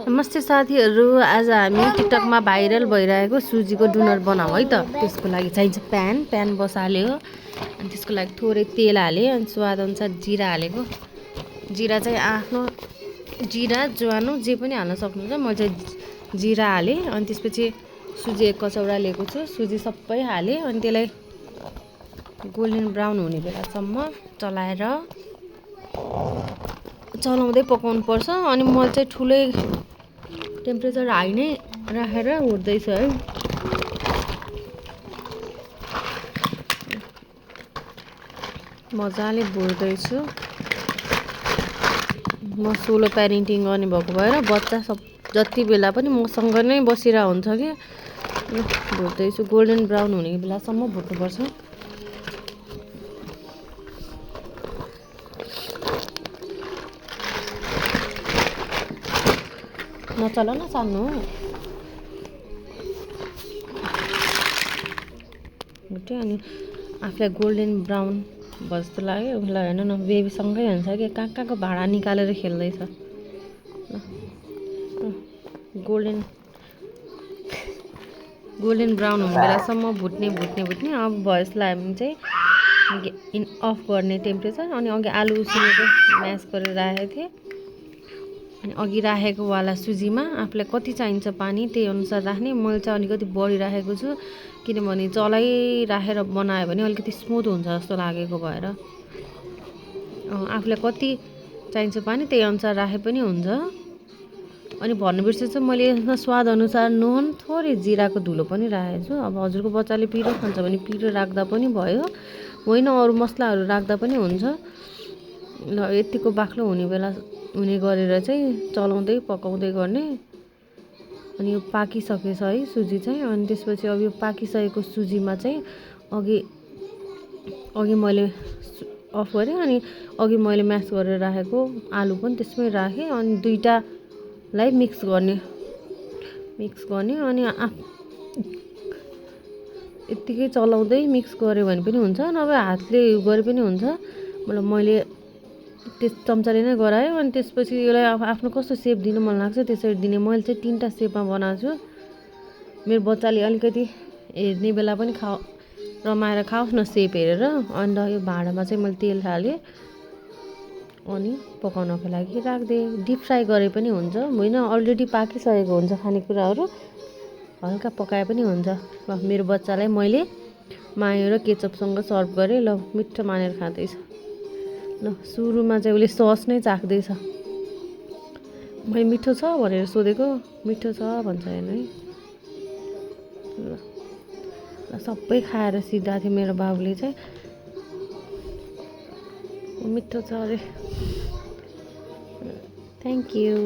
नमस्ते साथीहरू, आज हामी टिकटकमा भाइरल भइरहेको सुजीको डुनर बनाऊ है त। त्यसको लागि चाहिन्छ प्यान बसाल्यो अनि त्यसको लागि थोरै तेल हालेँ अनि स्वाद अनुसार जिरा हालेको। जिरा चाहिँ आफ्नो जिरा ज्वानो जे पनि हाल्न सक्नुहुन्छ। म चाहिँ जिरा हालेँ अनि त्यसपछि सुजी 1 कचौरा लिएको छु। सुजी सबै हालेँ अनि त्यसलाई गोल्डन ब्राउन हुने बेलासम्म चलाउँदै पकाउनु पर्छ। अनि म चाहिँ ठुलै टेम्परेचर हाई नै राखेर हुर्दैछ है। मजाले भुर्दैछु। म सोलो प्यारेन्टिङ गर्ने भएको भएर बच्चा सब जति बेला पनि मसँग नै बसिरहेको हुन्छ कि। भुर्दैछु, गोल्डन ब्राउन हुने बेलासम्म भुट्नुपर्छ। नचल न सानो भुट्यो अनि आफूलाई गोल्डन ब्राउन भयो जस्तो लाग्यो। उसलाई हेर्नु न, बेबीसँगै हुन्छ कि कहाँको भाँडा निकालेर खेल्दैछ। गोल्डन ब्राउन हुने बेलासम्म भुट्ने। अब भयो जस्तो लाग्यो भने चाहिँ अफ गर्ने टेम्परेचर। अनि अघि आलु उसिनेको म्यास गरेर राखेको थिएँ। अनि अघि राखेको वाला सुजीमा आफूलाई कति चाहिन्छ पानी त्यही अनुसार राख्ने। मैले चाहिँ अलिकति बढी राखेको छु किनभने चलाइराखेर बनायो भने अलिकति स्मुथ हुन्छ जस्तो लागेको भएर। आफूलाई कति चाहिन्छ पानी त्यही अनुसार राखे पनि हुन्छ। अनि भन्नु बिर्सेछु, मैले यसमा स्वाद अनुसार नुन, थोरै जिराको धुलो पनि राखेको छु। अब हजुरको बच्चाले पिरो खान्छ भने पिरो राख्दा पनि भयो, होइन अरू मसलाहरू राख्दा पनि हुन्छ। ल यतिको बाक्लो हुने गरेर चाहिँ चलाउँदै पकाउँदै गर्ने। अनि यो पाकिसकेछ है सुजी चाहिँ। अनि त्यसपछि अब यो पाकिसकेको सुजीमा चाहिँ अघि मैले अफ गरेँ अनि अघि मैले म्यास गरेर राखेको आलु पनि त्यसमै राखेँ। अनि दुईटालाई मिक्स गर्ने अनि यत्तिकै चलाउँदै मिक्स गऱ्यो भने पनि हुन्छ, नभए हातले गरे पनि हुन्छ। मतलब मैले त्यस चम्चाले नै गराएँ। अनि त्यसपछि यसलाई आफ्नो कस्तो सेप दिनु मन लाग्छ त्यसरी दिने। मैले चाहिँ 3टा सेपमा बनाएको छु। मेरो बच्चाले अलिकति हेर्ने बेला पनि रमाएर खाओस् न सेप हेरेर। अन्त यो भाँडामा चाहिँ मैले तेल हालेँ अनि पकाउनको लागि राखिदिएँ। डिप फ्राई गरे पनि हुन्छ, होइन अलरेडी पाकिसकेको हुन्छ खानेकुराहरू, हल्का पकाए पनि हुन्छ। ल मेरो बच्चालाई मैले मायो र केचपसँग सर्भ गरेँ। ल मिठो मानेर खाँदैछ। ल सुरुमा चाहिँ उसले सस नै चाख्दैछ। मैले मिठो छ भनेर सोधेको, मिठो छ भन्छ हेर्नु है। ल सबै खाएर सिधा थियो मेरो बाबुले चाहिँ। मिठो छ अरे। Thank you.